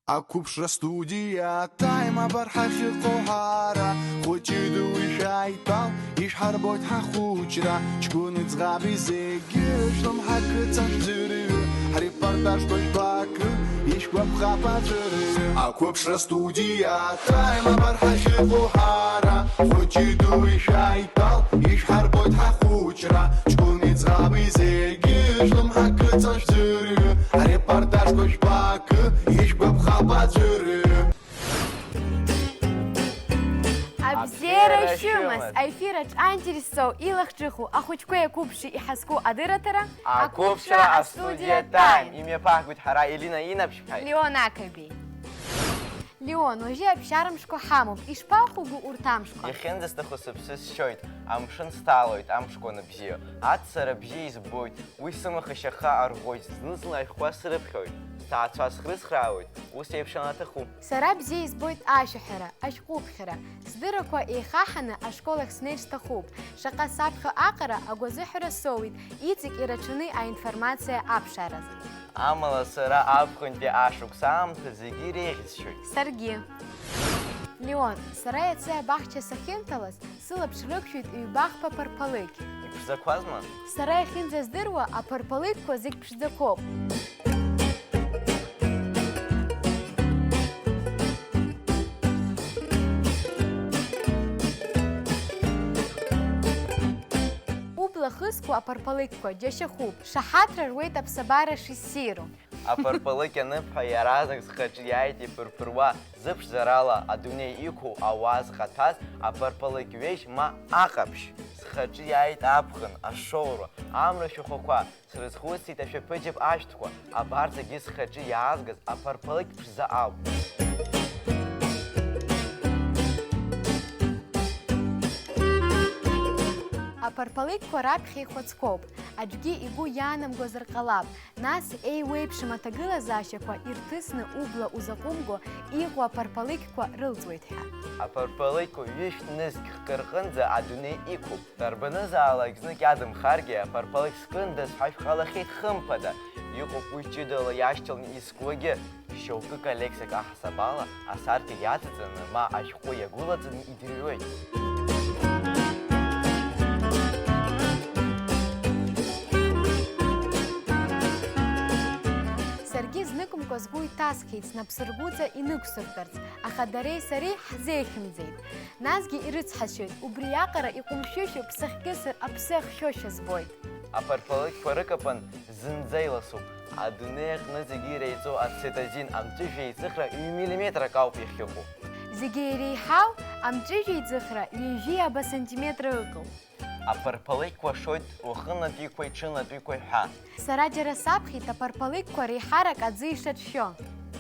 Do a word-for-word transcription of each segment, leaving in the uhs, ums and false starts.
Ақәыԥшра студиа Time абар ҳахьыҟоу ҳара, хәыҷи дуи шәааидтәал, ишәҳарбоит ҳахәыҷра, ҷкәыни ӡӷаби зегьы шәлымҳа кыҵа шәӡырҩы, ҳрепортажқәа жәбакы, ишәгәаԥхап аӡәырҩы. Ақәыԥшра студиа Time абар ҳахьыҟоу ҳара, хәыҷи дуи шәааидтәал, ишәҳарбоит ҳахәыҷра, ҷкәыни ӡӷаби зегьы шәлымҳа кыҵа шәӡырҩы, ҳрепортажқәа жәбакы, ишәгәаԥхап аӡәырҩы. Абзиара шәымаз, аефир аҿы аинтересоу илахҿыху ахәыҷқәеи ақәыԥши иҳазку адырраҭара Ақәыԥшра астудиа Time. Имҩаԥаҳгоит ҳара Елина Инаԥшьԥҳаи Леон Ақаби. Леон, уажәы аԥсшьара мшқәа ҳамоуп, ишԥахәыгу урҭ амшқәа? Иахьынӡасҭаху сыԥсы сшьоит, амшын сҭалоит, амшқәа аныбзиоу, ацара бзиа избоит, уи сымаха шьаха арӷәӷәоит, зны-зынла ашәҟәқәа срыԥхьоит, сҭаацәа срыцхраауеит, ус еиԥш анаҭаху. Сара бзиа избоит ашәаҳәара, ашәҟәыԥхьара. Сдыррақәа еихаҳаны ашкол ахь снеир сҭахуп. Шаҟа саԥхьо аҟара агәазыҳәара соуит, иҵегь ирацәаны аинформациа аԥшааразы. Амала сара аԥхынтәи ашықәс аамҭа зегьы иреиӷьысшьоит. Саргьы. Леон, сара иацы абаҳча сахьынҭалаз, сылаԥш рықәшәеит ҩба-хԥа ԥарԥалыкь. Иԥшӡақәазма? Сара иахьынӡаздыруа, аԥарԥалыкьқәа зегь ԥшӡақәоуп. Убла хызкуа аԥарԥалыкьқәа џьашьахәуп, шаҳаҭра руеит аԥсабара шиссиру. Аԥарԥалыкь аныԥҳәа иаразнак схаҿы иааит иԥырԥыруа, зыԥшӡарала адунеи иқәу ауаа зхаҭәаз аԥарԥалыкь ҩежь ма аҟаԥшь. Схаҿы иааит аԥхын, ашоура, амра шәахәақәа, срызхәыцит ашәаԥыџьаԥ ашәҭқәа, абарҭ зегьы схаҿы иаазгаз аԥарԥалыкь ԥшӡа ауп. Аԥарԥалыкьқәа раԥхьа ихәыцқәоуп, аӡәгьы игәы иаанамгозар ҟалап, нас еиуеиԥшым аҭагылазаашьақәа ирҭысны убла узаҟәымго иҟоу аԥарԥалыкьқәа рылҵуеит ҳәа. Аԥарԥалыкьқәа ҩышә нызқь хкы рҟынӡа адунеи иқәуп. Дарбанызаалак знык иадымхаргьы, аԥарԥалыкь скындаз ҳәа шәҟалахьеит, хымԥада, иҟоуп уи ҷыдала иашьҭаланы изкуагьы. Шьоукы коллекциак аҳасабала асаркьа иаҵаҵаны, ма ашәҟәы иагәылаҵаны идырҩуеит. Саргьы зныкымкәа сгәы иҭасхьеит снапсыргәыҵа инықәсыртәарц, аха дареи сареи ҳзеихьымӡеит. Насгьы ирыцҳасшьоит, убриаҟара иҟәымшәышәуп, сахькьысыр аԥсы ахшәошәа збоит. Аԥарԥалыкьқәа рыкапан зынӡа иласуп. Адунеи аҟны зегьы иреиҵоу ацетозин амҵәыжәҩа еиҵыхра ҩ-миллиметрак ауп иахьыҟоу. Зегьы иреиҳау амҵәыжәҩа еиҵыхра ҩажәи ааба сантиметра ыҟоуп. Аԥарԥалыкьқәа шоит уахынлатәиқәеи ҽынлатәиқәеи ҳәа. Сара џьара саԥхьеит аԥарԥалыкьқәа реиҳарак аӡы ишаҿшәо.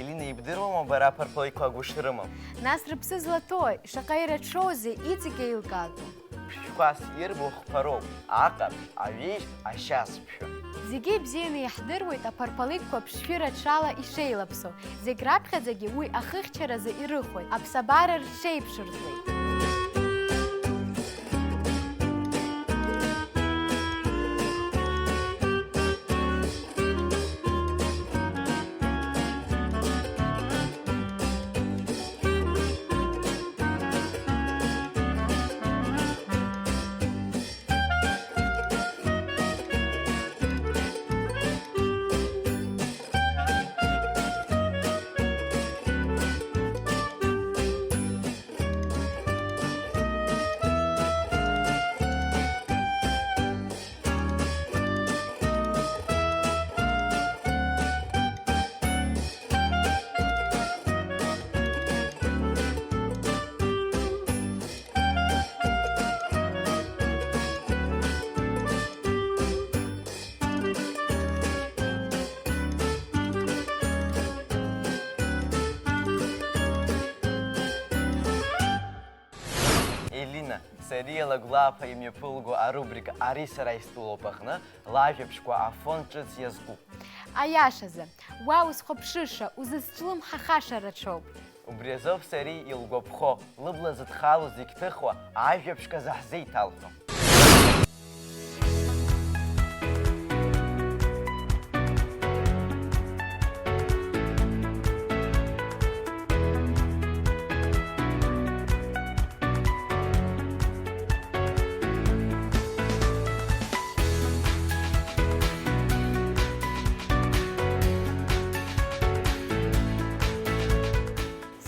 Елина, ибдыруама бара аԥарԥалыкьқәа агәы шрымам? Нас рыԥсы злаҭои, шаҟа ирацәоузеи иҵегь еилкаатәу? Ԥшшәқәас ирбо хԥароуп, аҟаԥшь, аҩежь, ашьацԥшәы. Зегьы ибзианы иаҳдыруеит аԥарԥалыкьқәа ԥшшәы рацәала ишеилаԥсоу, зегь раԥхьаӡагьы уи ахыхьчаразы ирыхәоит, аԥсабара рҽеиԥшырҵуеит. Елина, Сариа Лагәлааԥа имҩаԥылго арубрика Ари сара истәылоуп аҟны лажәабжьқәа афон ҿыц иазкуп. Аиашазы, уа узхәаԥшыша, узызҿлымҳахаша рацәоуп. Убри азоуп Сариа илгәаԥхо, лыбла зыдхало зегь ҭыхуа, ажәабжьқәа заҳзеиҭалҳәо.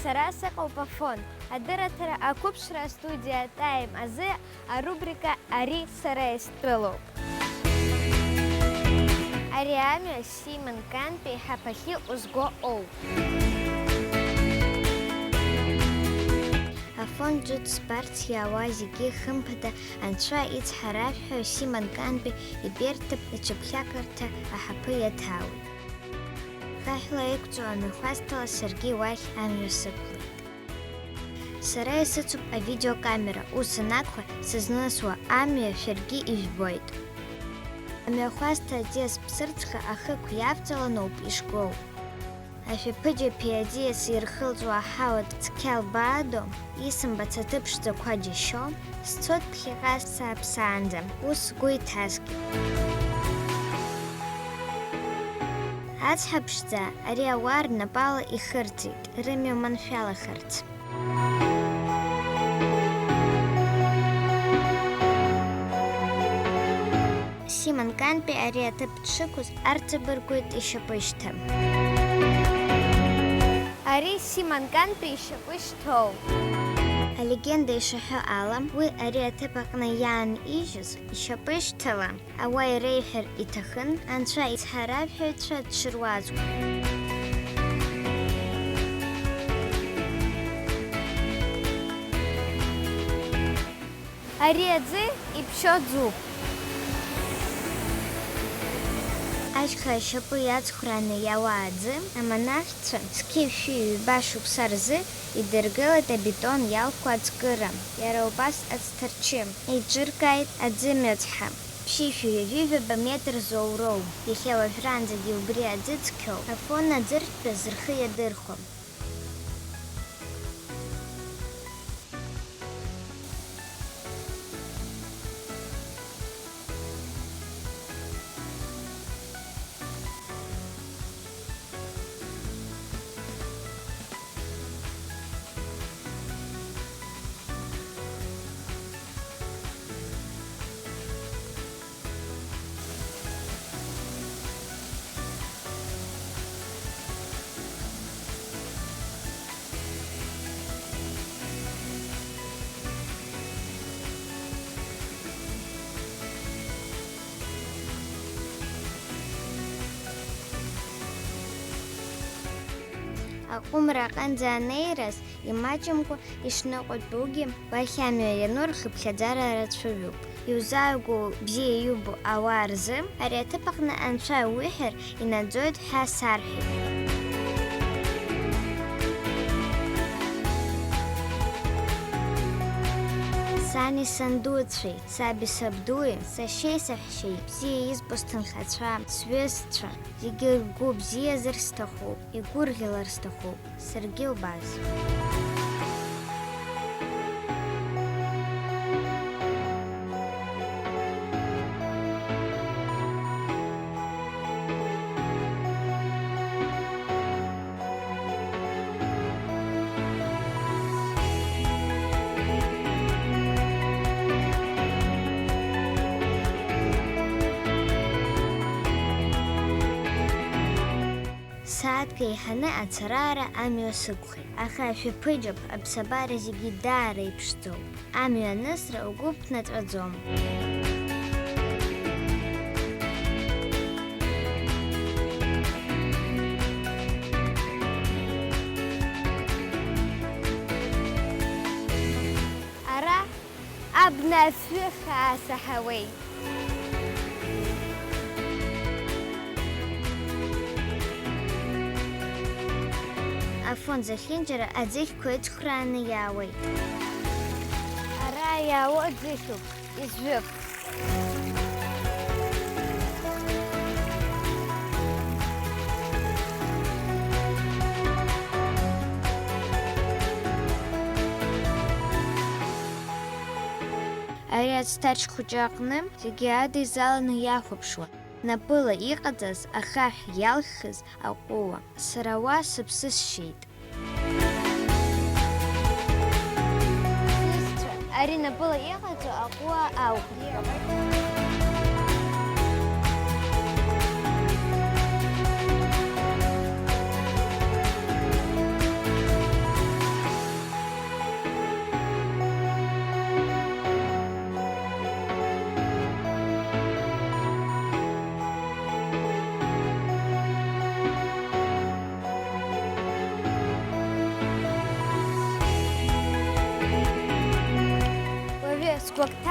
Сара сыҟоуп Афон. Адырраҭара ақәыԥшра астудиа Time азы арубрика Ари сара истәылоуп. Ари амҩа Симон Канпи иҳаԥахьы узго оуп. Афон ҿыц збарц иаауа зегьы хымԥада Анцәа ицҳаражәҳәаҩ Симон Канпи иберҭап ицәыԥхьакырҭа аҳаԥы иаҭаауеит. Хаҳәла иқәҵоу амҩахәасҭала саргьы уахь амҩа сықәлеит. Сара исыцуп авидеокамера, ус анакәха, сызнысуа амҩа шәаргьы ижәбоит. Амҩахәасҭа аӡиас ԥсырӡха ахықә иавҵаланоуп ишгоу. Ашәаԥыџьаԥи аӡиаси ирхылҵуа аҳауа цқьа лбаадо, исымбац аҭыԥ ԥшӡақәа џьашьо, сцоит ԥхьаҟа сааԥсаанӡа, ус сгәы иҭаскит. Ацҳа ԥшӡа ари ауаа рнапала ихырҵеит, рымҩа маншәалахарц. Симон Канпи ари аҭыԥ дшықәыз арҵабыргуеит ишьапышьҭа. Ари Симон Канпи ишьапышьҭоуп. Алегенда ишаҳәо ала, уи ари аҭыԥ аҟны иаанижьыз ишьапышьҭала. Ауаа иреиҳәар иҭахын, Анцәа ицҳаражәҳәаҩцәа дшыруазу. Ари аӡы иԥшьоу ӡуп. Ашьха ашьапы иацхрааны иауа аӡы, амонахцәа зқьи шәи ҩба шықәса рзы идыргылеит абетон иалху аӡкыра, иара убас аӡҭарчы, еиҿыркааит аӡымҩацҳа. Ԥшьышәи ҩажәи жәаба метр зоуроу, иахьа уажәраанӡагьы убри аӡы цқьоуп, Афон аӡыртәқәа зырхы иадырхәо. Аҟәымра аҟынӡа анеираз, имаҷымкәа ишныҟәатәугьы, уахь амҩа иану рхыԥхьаӡара рацәаҩуп. Иузааигәоу бзиа иубо ауаа рзы ари аҭыԥ аҟны анцәа уиҳәар инаӡоит ҳәа сарҳәеит. Сани сандуцәеи, саби сабдуи, сашьеи саҳәшьеи, бзиа избо сҭынхацәа, сҩызцәа, зегьы ргәы бзиазар сҭахуп, игәырӷьалар сҭахуп. Саргьы убас. Сааҭк еиҳаны ацараара амҩа сықәхеит, аха ашәаԥыџьаԥ аԥсабара зегьы даара иԥшӡоуп. Амҩа анысра угәы ԥнаҵәаӡом. Ара абна афҩы хаа саҳауеит. Афон зехьынџьара аӡыхьқәа ыҵхәрааны иаауеит. Ара иаауа ӡыхьуп, изҩып. Ари аӡҭарч хәыҷы аҟны зегьы адеизаланы иахәаԥшуан, напыла иҟаҵаз ахаҳә иалхыз аҟәыуа. Сара уа сыԥсы сшьеит. Сҩызцәа, ари напыла иҟаҵоу аҟәыуа ауп.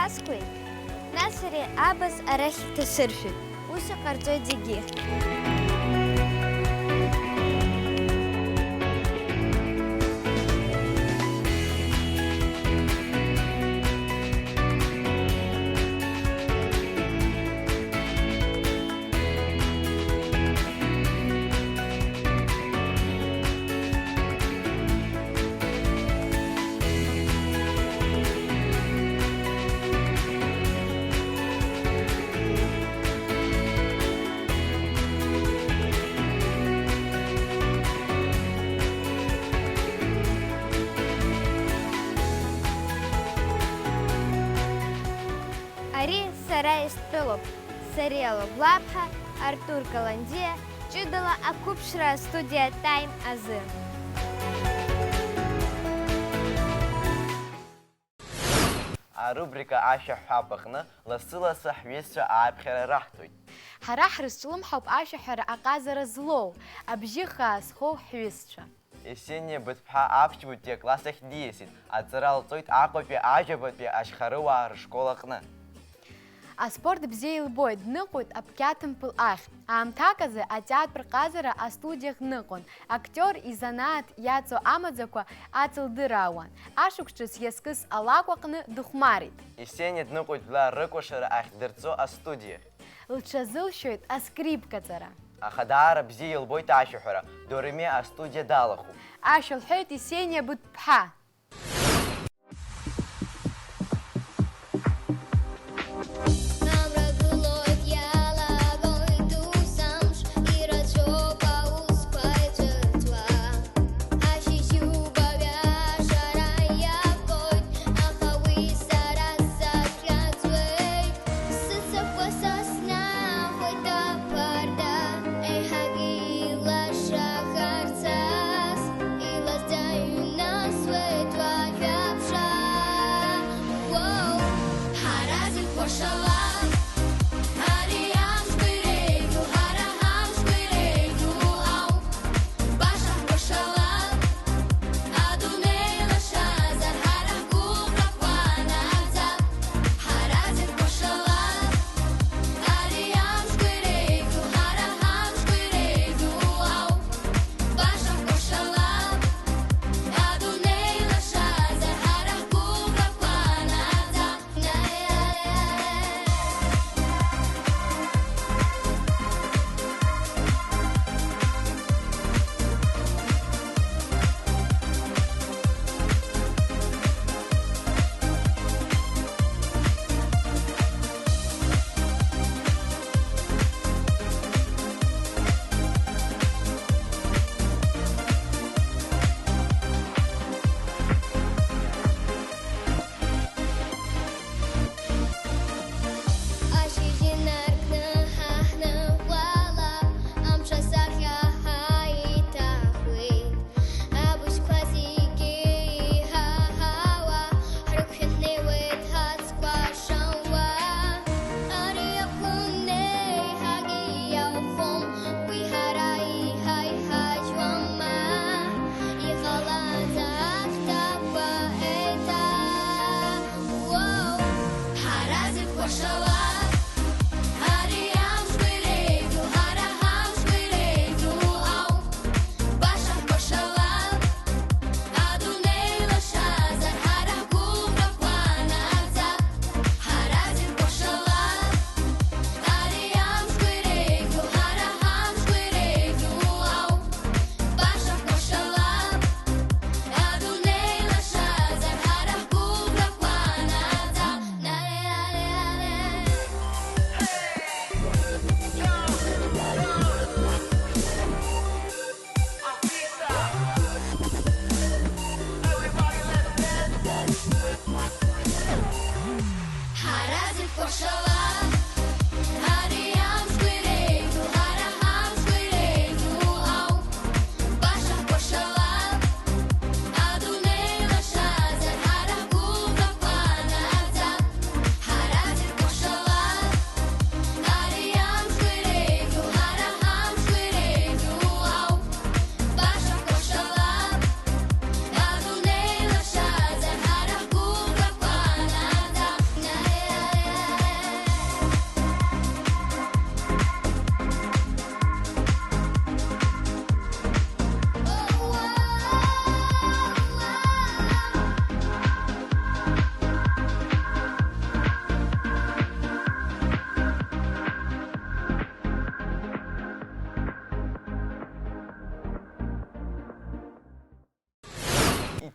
Асқәеи, нас ари абас арахь ҭасыршәит, ус иҟарҵоит зегьы. Ари сара истәылоуп, Сариа Лыблаԥҳа, Артур Каландиа, ҷыдала ақәыԥшра астудиа Time азы. Арубрика Ашәа ҳҳәап аҟны лассы-лассы ҳҩызцәа ааԥхьара раҳҭоит. Ҳара ҳрызҿлымҳауп ашәаҳәара аҟазара злоу, абжьы хаа зхоу ҳҩызцәа. Есениа Быҭәԥҳа аԥшьбатәи акласс ахь диасит, аҵара лҵоит Аҟәатәи ажәабатәи ашьхарыуаа рышкол аҟны. Аспорт бзиа илбоит, дныҟәоит аԥқьаҭмпыл ахь. Аамҭак азы атеатр ҟазара астудиахь дныҟәон, актиор изанааҭ иаҵоу амаӡақәа аҵылдыраауан. Ашықәс ҿыц иазкыз алакә аҟны дыхәмарит. Есениа дныҟәоит жәлар рыкәашара ахьдырҵо астудиахь. Лҽазылшәоит аскрипкаҵара. Аха даара бзиа илбоит ашәаҳәара, Доремиа астудиа далахәуп. Ашәа лҳәоит Есениа Быҭәԥҳа. Амра гылоит, иалагоит ус амш, ирацәоуп аусқәа иҵәырҵуа. Ашьыжьуба ҩашара иабоит, аха уи сара сахьаӡуеит. Сыцақәа са снахоит аԥарда, еиҳагьы илашахарц ас, илазҵаҩнасуеит.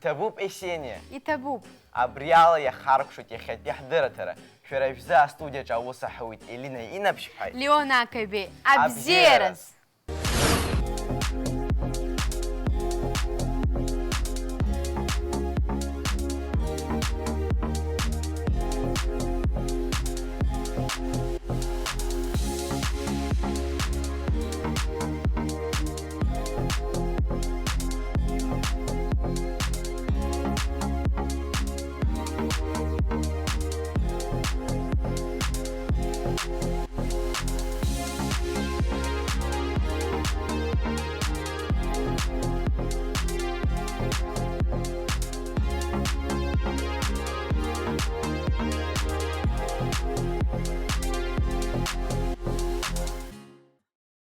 Иҭабуп, Есениа. Иҭабуп. Абри ала иахаркәшоит иахьатәи ҳдырраҭара. Шәара шәзы астудиаҿы аус аҳәуеит Елина Инаԥшьԥҳаи. Леон Акаби, абзиараз!